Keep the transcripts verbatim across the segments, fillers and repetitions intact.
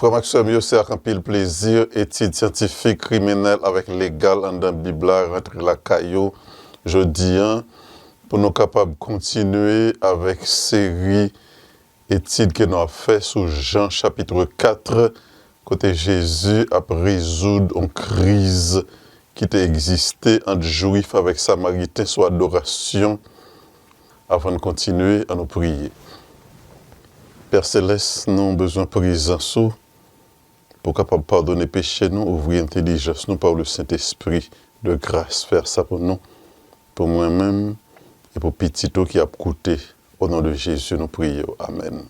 Frè m ak sè m yo, se ak anpil plezi etid syantifik, kriminèl avèk legal anndan Bib la rantre lakay ou jodi a, pou nou kapab kontinye avèk seri etid ke nou ap fè sou Jan chapit kat, kote Jezi ap rezoud yon kriz ki te egziste ant Jwif avèk Samariten sou adorasyon. Avan n kontinye, ann nou priye. Pè Selès, nou bezwen prezans ou pou w kapab padone peche nou, ouvri entèlijans nou pa le Sentespri de gras. Fè sa pou nou, pou mwen menm e pou pitit ou ki ap koute. O non de Jezi, nou priye w. Amèn.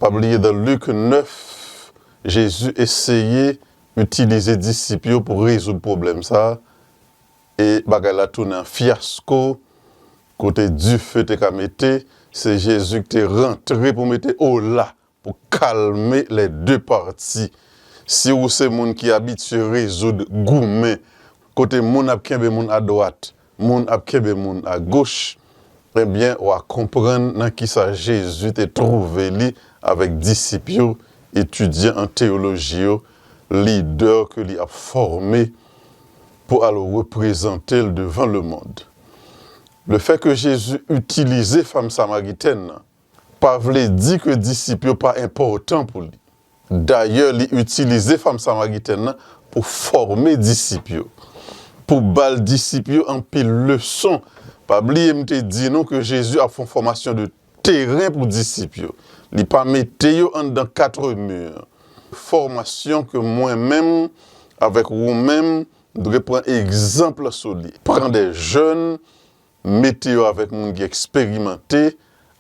Pa bliye, dans Lik nèf, Jezi eseye itilize disip yo pou rezoud pwoblèm sa a, e bagay la tounen an fyasko, kote dife te ka mete, se Jezi ki te rantre pou mete ola, pou kalme les deux parties. Si ou se moun ki abitye rezoud goumen, kote moun ap kenbe moun adwat, moun ap kenbe moun agoch, ebyen, w a konprann nan kisa Jezi te twouve li avèk disip yo, etidyan an teyoloji yo, lidè ke li ap fòme pou al reprezante l devan lemonn. Lefètke Jezi itilize fanm samaritèn nan pa vle di ke disip yo pa enpòtan pou li. Dayè, li itilize fanm samaritèn nan pou fòme disip yo, pou ba l disip yo anpil leson. Pa bliye m te di nou ke Jezi ap fè yon fòmasyon de teren pou disip yo. Li pa mete yo anndan kat mi. Fòmasyon ke mwen menm avèk ou menm dwe pran egzanp sou li. Pran de jèn, mete yo avèk moun ki eksperimante,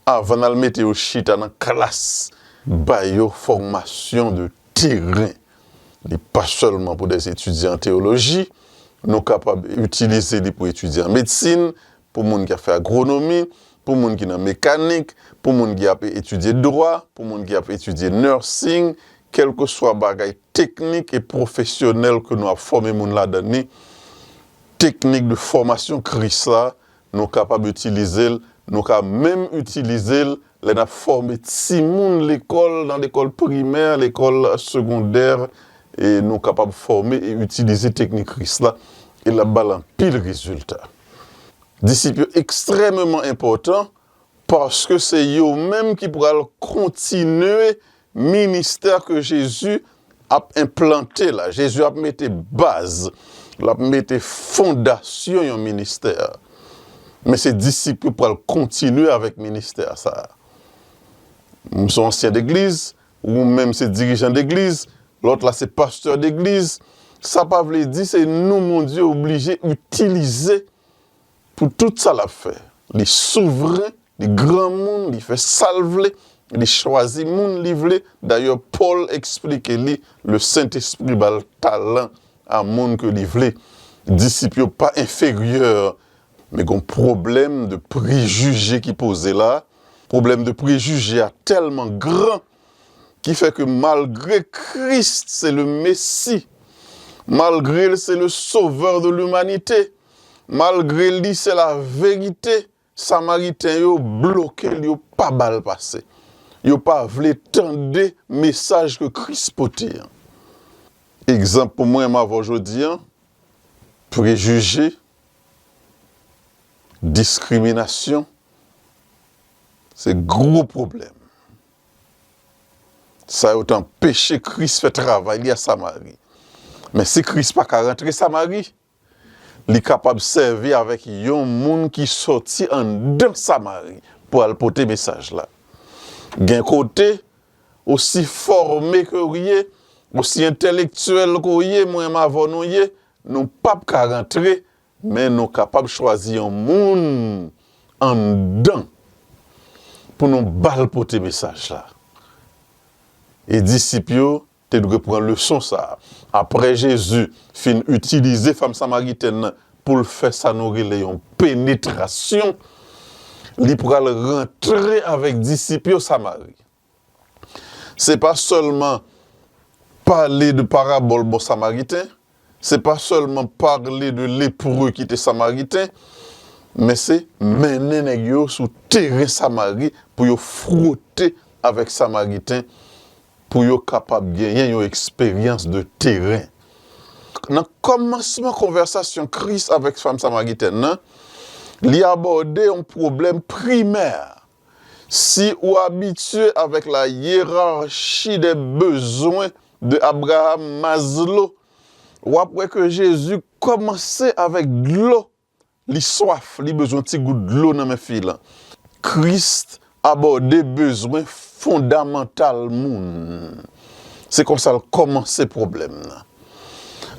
avan n al mete yo chita nan klas, ba yo fòmasyon de teren. Li pa sèlman pou des etidyan an teyoloji, nou kapab itilize li pou etidyan an medsin, pou moun ki ap fè agwonomi, pou moun ki nan mekanik, pou moun ki ap etidye dwa, pou moun ki ap etidye nursing, kèlkeswa bagay teknik e pwofesyonèl ke nou ap fòme moun ladan li, teknik de fòmasyon Kris la, nou kapab itilize l, nou ka menm itilize l lè n ap fòme timoun lekòl, nan lekòl primè, lekòl segondè, e nou kapab fòme e itilize teknik Kris la, e l ap ba l anpil rezilta. Disip yo ekstrèmeman enpòtan, paske se yo menm ki pral kontinye ministè ke Jezi ap enplante la. Jezi ap mete baz, l ap mete fondasyon yon ministè. Men se disip yo pral kontinye avèk ministè sa a. M se yon ansyen degliz, ou menm se dirijan degliz, lòt la se pastè degliz. Sa pa vle di se nou Bondye oblije itilize pou tout sa l ap fè. Li souvren, li granmoun, li fè sa l vle, li chwazi moun li vle. Dayè, Pòl eksplike li, le Sentespri ba l talan a moun ke li vle. Disip yo pa enferyè, men gen yon pwoblèm de prejije ki poze la. Pwoblèm de prejije a tèlman gran ki fè ke malgre Kris se le Mesi, malgre l se le Sauveur de l'humanité, malgre li se laverite, Samariten yo bloke l, yo pa ba l pase. Yo pa vle tande mesaj ke Kris pote an. Egzanp pou mwen, m avè w jodi an, prejije, diskriminasyon, se gwo pwoblèm. Sa yo t anpeche Kris fè travay li a Samari. Men si Kris pa ka rantre Samari, li kapab sèvi avèk yon moun ki sòti anndan Samari pou al pote mesaj la. Gen kote, osi fòme ke w ye, osi entèlektyèl ke w ye, mwen m avè w nou ye, nou p ap ka rantre, men nou kapab chwazi yon moun anndan pou nou ba l pote mesaj la. E disip yo te dwe pran leson sa a. Apre Jezi fin itilize fanm samaritèn nan pou l fè sa nou rele yon penetrasyon, li pral rantre avèk disip yo Samari. Se pa sèlman pale de parabòl bon Samariten, se pa sèlman pale de lepre ki te Samariten, men se mennen nèg yo sou teren Samari pou yo fwote avèk Samariten, pou yo kapab genyen yon eksperyans de teren. Nan kòmansman konvèsasyon Kris avèk fanm samaritèn nan, li abòde yon pwoblèm primè. Si ou abitye avèk la hiérarchie des besoins de Abraham Maslow, w ap wè ke Jezi kòmanse avèk dlo. Li swaf, li bezwen ti gout dlo nan men fi lan. Kris abòde bezwen fondamantal moun. Se konsa l kòmanse pwoblèm nan.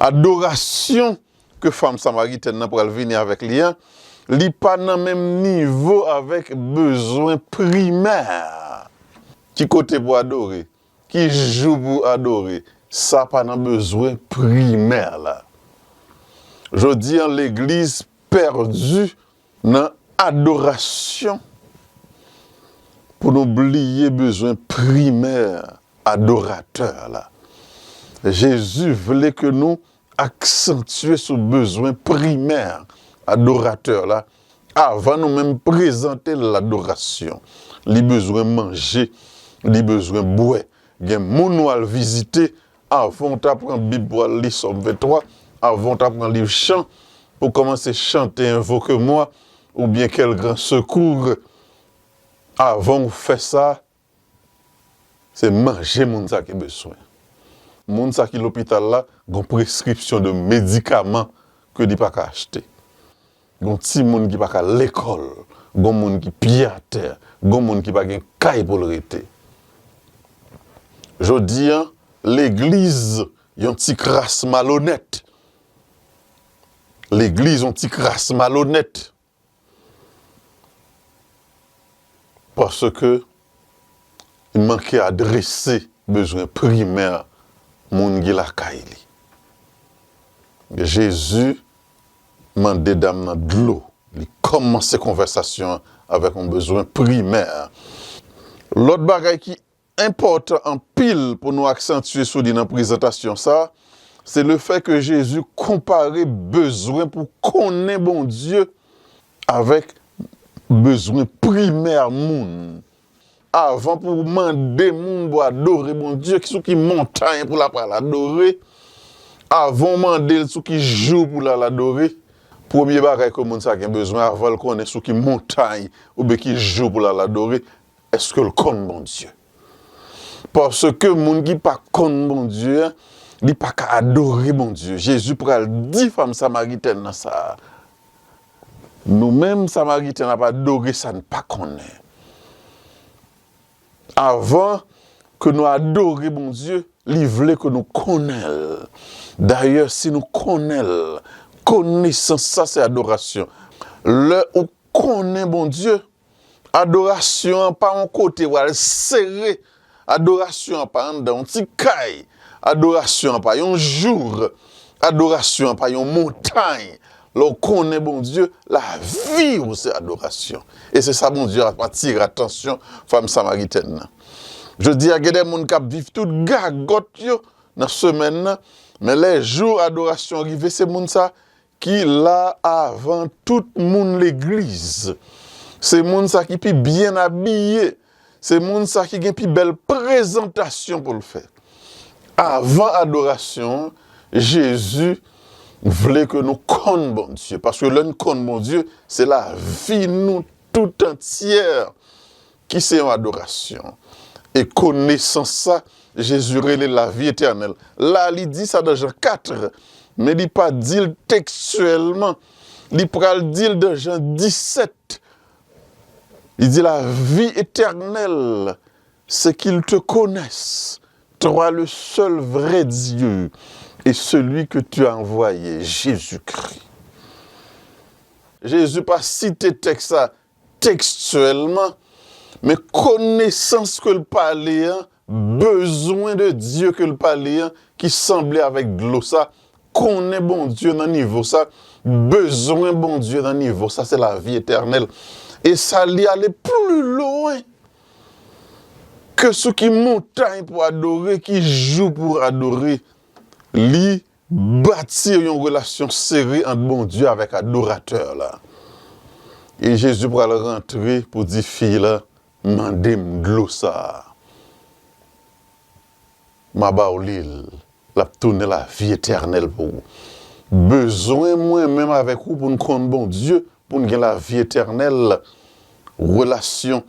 Adorasyon ke fanm samaritèn nan pral vini avèk li an, li pa nan menm nivo avèk bezwen primè. Ki kote pou adore? Ki jou pou adore? Sa pa nan bezwen primè la. Jodi an, legliz pèdi nan adorasyon pou nou bliye bezwen primè adoratè la. Jezi vle ke nou aksantye sou bezwen primè adoratè la avan nou menm prezante l ladorasyon. Li bezwen manje, li bezwen bwè. Gen moun ou al vizite, avan w ta pran Bib pou al li Sòm venntwa, avan w ta pran liv chan pou kòmanse chante Invoque-moi oubyen Quel grand secours, avan w fè sa, se manje moun sa ki bezwen. Moun sa ki lopital la, gon preskripsyon de medikaman ke li pa ka achte. Gon timoun ki pa ka lekòl, gon moun ki pye atè, gon moun ki pa gen kay pou l rete. Jodi an, legliz yon ti kras malonèt. Legliz yon ti kras malonèt. Paske li manke adrese bezwen primè moun ki lakay li. Jezi mande dam nan dlo. Li kòmanse konvèsasyon an avèk yon bezwen primè. Lòt bagay ki enpòtan anpil pou nou aksantye sou li nan prezantasyon sa a, se lefè ke Jezi konpare bezwen pou konnen Bondye avèk bezwen primè moun. Avan pou w mande moun pou adore Bondye, sou ki montay pou l ap al adore, avan w mande l sou ki jou pou l al adore, premye bagay ke moun sa gen bezwen, avan l konnen sou ki montay oubyen ki jou pou l al adore, èske l konn Bondye? Paske moun ki pa konn Bondye, li pa ka adore Bondye. Jezi pral di fanm samaritèn nan sa a, nou menm, Samariten, n ap adore sa n pa konnen. Avan ke nou adore Bondye, li vle ke nou konnen l. Dayè, si nou konnen l, konesans sa se adorasyon. Lè ou konnen Bondye, adorasyon an pa yon kote w al sere. Adorasyon an pa anndan yon ti kay. Adorasyon an pa yon jou. Adorasyon an pa yon montay. Lè w konnen Bondye, lavi w se adorasyon. E se sa Bondye ap atire atansyon fanm samaritèn nan. Jodi a, gen de moun k ap viv tout gagòt yo nan semèn nan, men lè jou adorasyon rive, se moun sa ki la avan tout moun legliz. Se moun sa ki pi byen abiye. Se moun sa ki gen pi bèl prezantasyon pou l fè. Avan adorasyon an, Jezi vle ke nou konn Bondye. Paske lè n konn Bondye, se lavi nou toutantyè ki se yon adorasyon. E konesans sa, Jezi rele lavi etènèl. La, li di sa nan Jan kat, men li pa di l tekstyèlman. Li pral di l nan Jan disèt. Li di, la vie éternelle, c'est qu'ils te connaissent, toi le seul vrai Dieu, et celui que tu as envoyé, Jésus-Christ. Jezi pa site tèks sa tekstyèlman, men konesans ke l pale an, bezwen de Dye ke l pale an, ki sanble avèk dlo sa, konnen Bondye nan nivo sa, bezwen Bondye nan nivo sa, se lavi etènèl. E sa, li ale pli lwen ke sou ki montay pou adore, ki jou pou adore. Li bati yon relasyon sere ant Bondye avèk adoratè la. E Jezi pral rantre pou di fi la, mande m dlo sa a. M a ba w li, l ap tounen lavi etènèl pou ou. Bezwen mwen menm avèk ou pou n konn Bondye, pou n gen lavi etènèl, relasyon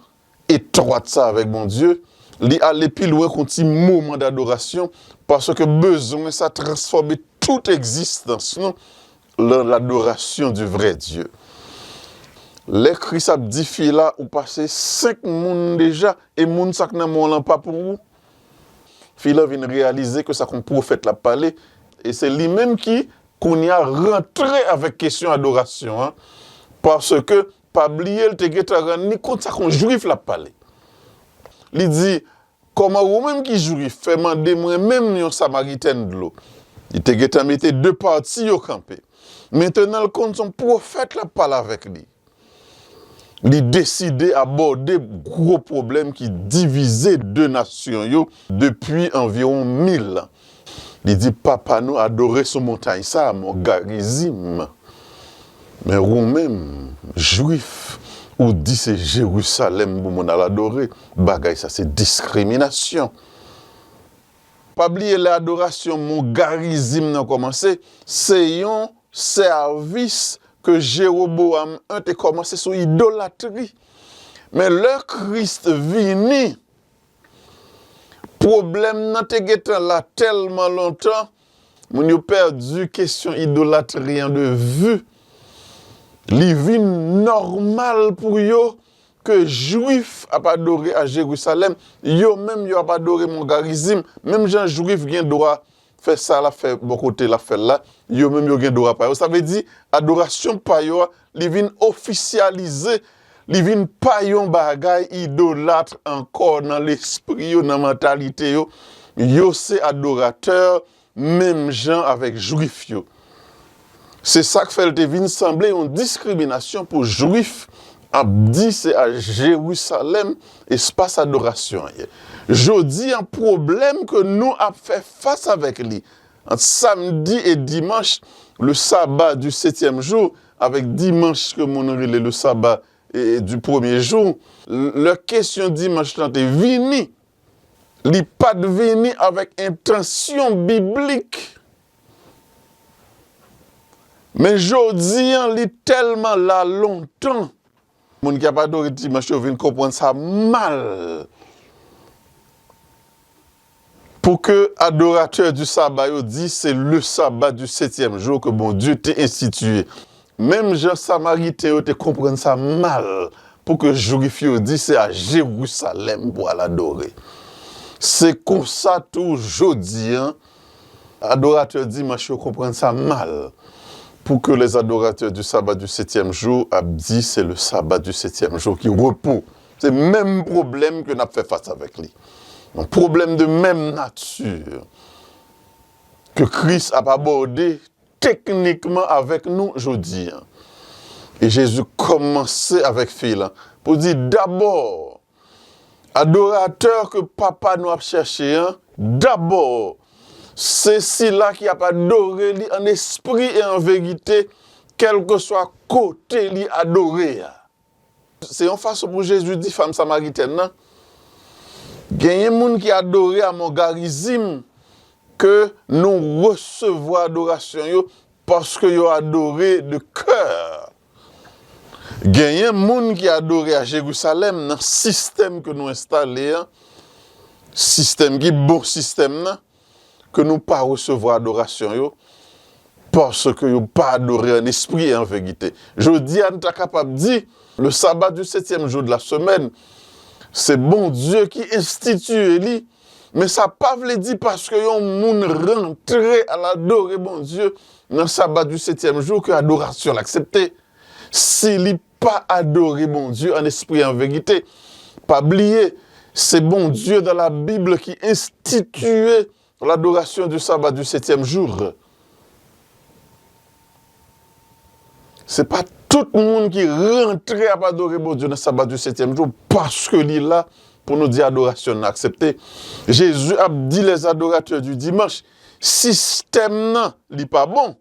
etwat sa avèk Bondye, li ale pi lwen k yon ti moman dadorasyon, paske bezwen sa transfòme tout egzistans nou lan ladorasyon di vrè Dye. Lè Kris ap di fi la, ou pase senk moun deja, e moun sa k nan men w lan pa pou ou. Fi lan vin reyalize ke sa k yon pwofèt l ap pale, e se li menm ki, kounye a, rantre avèk kesyon adorasyon an, paske, pa bliye, l te gentan rann li kont sa k yon Jwif l ap pale. Li di, kòman ou menm ki Jwif fè mande mwen menm yon Samaritèn dlo? Li te gentan mete de pati yo kanpe. Mentenan, l konn se yon pwofèt l ap pale avèk li. Li deside abòde gwo pwoblèm ki divize de nasyon yo depi anviwon mil an. Li di, papa nou adore sou montay sa a, mont Garizim. Men ou menm, Jwif, ou di se Jerusalèm pou moun al adore. Bagay sa se diskriminasyon. Pa bliye lè adorasyon mont Garizim nan kòmanse, se yon sèvis ke Jewoboam en te kòmanse sou idolatri. Men lè Kris vini, pwoblèm nan te gentan la tèlman lontan, moun yo pèdi kesyon idolatri an de vi. Li vin nòmal pou yo ke Jwif ap adore a Jerusalèm, yo menm yo ap adore mont Garizim, menm jan Jwif gen dwa fè sa l ap fè bò kote l ap fè l la, yo menm yo gen dwa pa yo. Sa vle di, adorasyon pa yo a, li vin ofisyalize, li vin pa yon bagay idolat ankò nan lespri yo, nan mantalite yo. Yo se adoratè menm jan avèk Jwif yo. Se sa k fè l te vin sanble yon diskriminasyon pou Jwif ap di se a Jerusalèm espas adorasyon an ye. Jodi a, pwoblèm ke nou ap fè fas avèk li ant samdi e dimanch, le sabbat du septième jour, avèk dimanch ke moun rele le sabbat, e, du premier jour, lè kesyon dimanch lan te vini, li pa t vini avèk entansyon biblik. Men jodi a, li tèlman la lontan, moun ki ap adore dimanch yo vin konprann sa mal. Pou ke adoratè di saba yo di se le sabbat du septième jour ke Bondye te enstitiye. Menm jan Samariten yo te konprann sa mal, pou ke Jwif yo di se a Jerusalèm pou al adore. Se konsa tou jodi a, adoratè dimanch yo konprann sa mal, pou ke les adorateurs du sabbat du septième jour ap di se le sabbat du septième jour ki repo. Se menm pwoblèm ke n ap fè fas avèk li. Yon pwoblèm de menm nati ke Kris ap abòde teknikman avèk nou jodi a. E Jezi kòmanse avèk fi lan pou di, dabò, adoratè ke Papa nou ap chèche an, dabò, se sila ki ap adore li an espri e an verite, kèlkeswa kote li adore a. Se yon fason pou Jezi di fanm samaritèn nan, genyen moun ki adore a mont Garizim, ke nou resevwa adorasyon yo paske yo adore de kè. Genyen moun ki adore a Jerusalèm nan sistèm ke nou enstale a, sistèm ki bon sistèm nan, ke nou pa resevwa adorasyon yo, paske yo pa adore an espri e an verite. Jodi a, n ta kapab di, le sabbat du septième jour de la semaine, se Bondye ki enstitiye li, men sa pa vle di paske yon moun rantre al adore Bondye nan sabbat du septième jour ke adorasyon l aksepte. Si li pa adore Bondye an espri e an verite, pa bliye, se Bondye dans la Bible ki enstitiye l'adoration du sabbat du septième jour. Se pa tout moun ki rantre ap adore Bondye nan sabbat du septième jour, paske li la pou nou di adorasyon nan aksepte. Jezi ap di les adorateurs du dimanche, sistèm nan, li pa bon.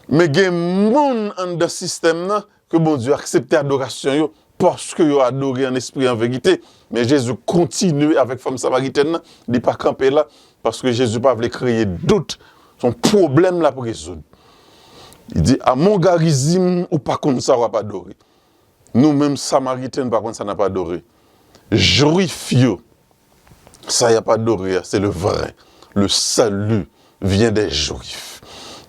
Men gen moun anndan sistèm nan ke Bondye aksepte adorasyon yo, paske yo adore an espri, an verite. Men Jezi kontinye avèk fanm samaritèn nan, li pa kanpe la, paske Jezi pa vle kreye dout. Se yon pwoblèm l ap rezoud. Li di, a mon garizim, ou pa konn sa w ap adore. Nou menm Samariten, nou pa konn sa n ap adore. Jwif yo, sa y ap adore a, se le vrai. Le salut vient des Juifs.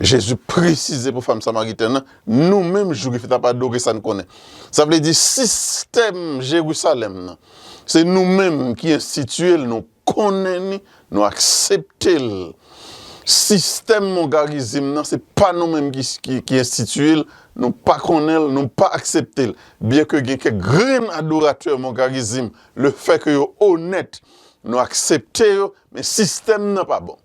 Jezi presize pou fanm samaritèn nan, nou menm Jwif t ap adore sa n konnen. Sa vle di sistèm Jerusalèm nan, se nou menm ki enstitiye l, nou konnen li, nou aksepte l. Sistèm mongarizim nan, se pa nou menm ki, ki, ki enstitiye l, nou pa konnen l, nou pa aksepte l. Byenke gen kèk grenn adoratè mongarizim, le fè ke yo onèt, nou aksepte yo, men sistèm nan pa bon.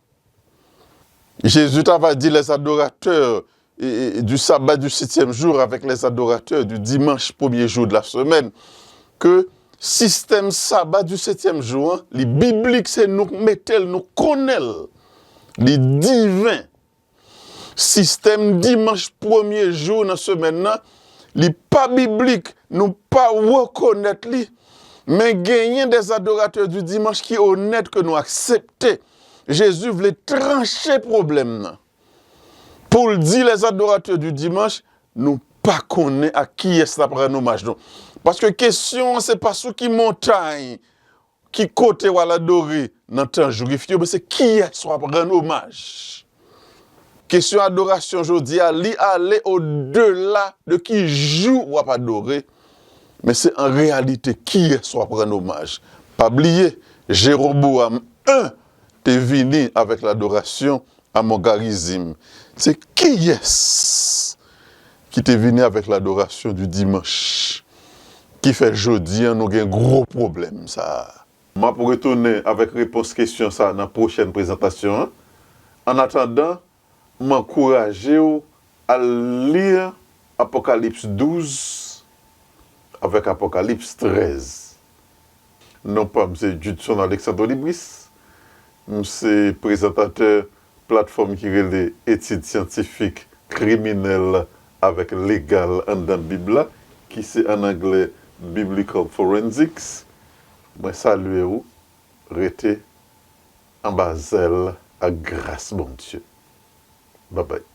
Jezi ta va di les adorateurs et, et, du sabbat du septième jour avec les adorateurs du dimanche premier jour de la semaine, ke sistèm saba du septième jour an, li biblik, se nou k mete l, nou konnen l. Li diven. Sistèm dimanch premye jou nan semèn nan, li pa biblik, nou pa rekonèt li. Men genyen des adorateurs du dimanche ki onèt, ke nou aksepte. Jezi vle tranche pwoblèm nan. Pou l di les adorateurs du dimanche, nou pa konnen ak kiyès l ap rann omaj nou. Paske kesyon an se pa sou ki montay, ki kote w al adore nan tan jwif yo, men se kiyès w ap rann omaj. Kesyon adorasyon jodi a, li ale odela de ki jou w ap adore, men se an reyalite kiyès w ap rann omaj. Pa bliye, Jeroboam en te vini avèk ladorasyon a mongarizim. Se kiyès ki te vini avèk ladorasyon di dimanch ki fè jodi an nou gen gwo pwoblèm sa a? M ap retounen avèk repons kesyon sa a nan pwochèn prezantasyon an. Annatandan, m ankouraje w al li Apokalips douz avèk Apokalips trèz. Non pa m se Judson Alexandre Libris. M se prezantatè platfòm ki rele Etid Syantifik Kriminèl avèk Legal anndan Bib la, ki se an anglè Biblical Forensics. Mwen salye w, rete anba zèl ak gras Bondye. Babay.